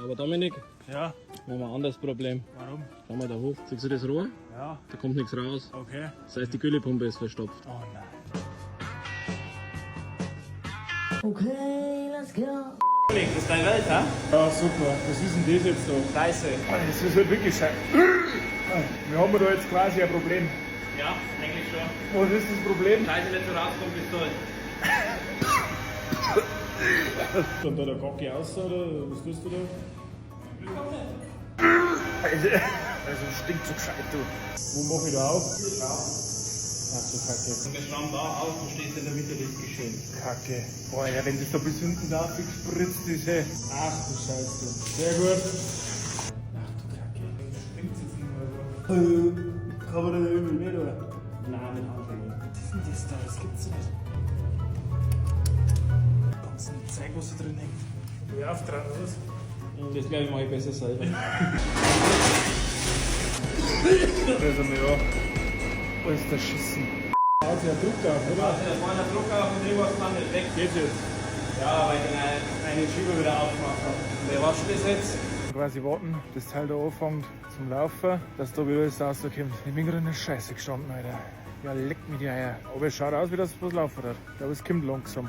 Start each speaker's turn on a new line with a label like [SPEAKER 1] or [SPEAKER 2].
[SPEAKER 1] Aber Dominik,
[SPEAKER 2] Ja,
[SPEAKER 1] wir haben ein anderes Problem.
[SPEAKER 2] Warum?
[SPEAKER 1] Schau mal da hoch. Siehst du das Rohr?
[SPEAKER 2] Ja,
[SPEAKER 1] Da kommt nichts raus.
[SPEAKER 2] Okay.
[SPEAKER 1] Das heißt, die Güllepumpe ist verstopft.
[SPEAKER 2] Oh nein.
[SPEAKER 3] Okay, let's go.
[SPEAKER 4] Dominik, das ist deine Welt, hä?
[SPEAKER 2] Ja, super. Was ist denn das jetzt da?
[SPEAKER 4] Scheiße.
[SPEAKER 2] Das ist halt wirklich scheiße. Wir haben da jetzt quasi ein Problem.
[SPEAKER 4] Ja, eigentlich schon.
[SPEAKER 2] Was ist das Problem?
[SPEAKER 4] Scheiße, nicht so rauskommt, wie es soll.
[SPEAKER 2] Kommt da der Gocki raus oder was tust du da? Also stinkt so gescheit, du. Wo mach ich da auf? Ach du Kacke.
[SPEAKER 4] Wir schrauben da auf und stehst in der Mitte des Geschehens.
[SPEAKER 2] Kacke. Boah, ja, wenn das da bis hinten da gespritzt ist, ey. Ach du Scheiße. Sehr gut. Ach du Kacke. Stinkt jetzt nicht mehr so. Kann man da irgendwie nicht, oder?
[SPEAKER 4] Nein, mit Handschuhen.
[SPEAKER 2] Was ist denn das da? Das gibt's doch nicht. Kannst du nicht zeigen, was da drin hängt? Ja, auf dran, oder was?
[SPEAKER 4] Das, glaube ich, mache ich besser selber.
[SPEAKER 2] Also, ja. Alles da schissen. Haut ja Druck auf, oder?
[SPEAKER 4] Also, da vorne der Druck auf und irgendwas kann nicht weg.
[SPEAKER 2] Geht jetzt.
[SPEAKER 4] Ja, weil ich einen Schieber wieder aufgemacht habe. Wer wascht das jetzt?
[SPEAKER 2] Quasi warten, bis das Teil da anfängt zum Laufen, dass da wieder alles rauskommt. Ich bin gerade in der Scheiße gestanden, Alter. Ja, leck mich die Eier. Aber es schaut aus, wie das was laufen hat. Ich glaube, es kommt langsam.